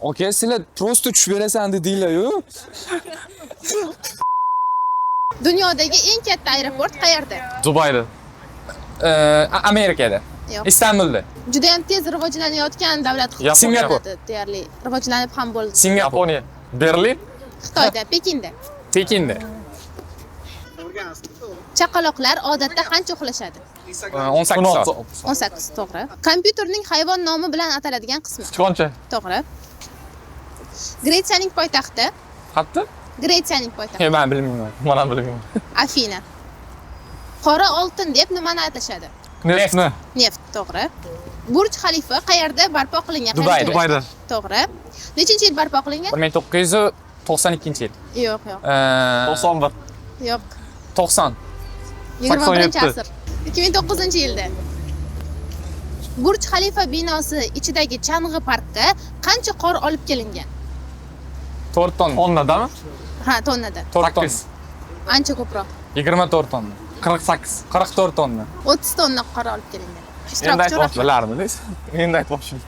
Aka, sizlar просто tushib berasan dedinglar-yu. Dunyodagi eng katta aeroport qayerda? Dubayda. Amerikada. Yo'q. Istanbulda. Juda ham tez rivojlanayotgan davlat Singapur. Deyarli rivojlanib ham bo'ldi. Singapur. Yaponiya. Berlin. Xitoyda, Pekinda. Pekinda. Chaqaloqlar odatda qancha uxlashadi? 18 soat. 18, to'g'ri. Kompyuterning hayvon nomi bilan ataladigan qismi. Sichqoncha. To'g'ri. Gretsiyaning poytaxti. Qatta? Gretsiyaning poytaxti. Yo'q, men bilmayman. Man ham bilmayman. Afina. Qora oltin deb nimani atashadi? Neftni. Neft, to'g'ri. Burj Xalifa qayerda barpo qilingan? Dubayda. Qaysi Dubayda. To'g'ri. Nechinchi yil barpo qilingan? 1992-yil. Yo'q, yo'q. 91. Yo'q. 90. 21 87. asr. 2009-yilda. Burj Xalifa binosi ichidagi chang'i parkka qancha qor olib kelingan? 4 tonna. Tonnadami? Ha, tonnada. 4 tonna. 8. Ancha ko'proq. 24 tonna. 48. 44 tonna. 30 tonna qor olib kelingan. Endi Ishtirokchi aytmoqchi. Bilarmidingiz? Endi aytmoqchiman.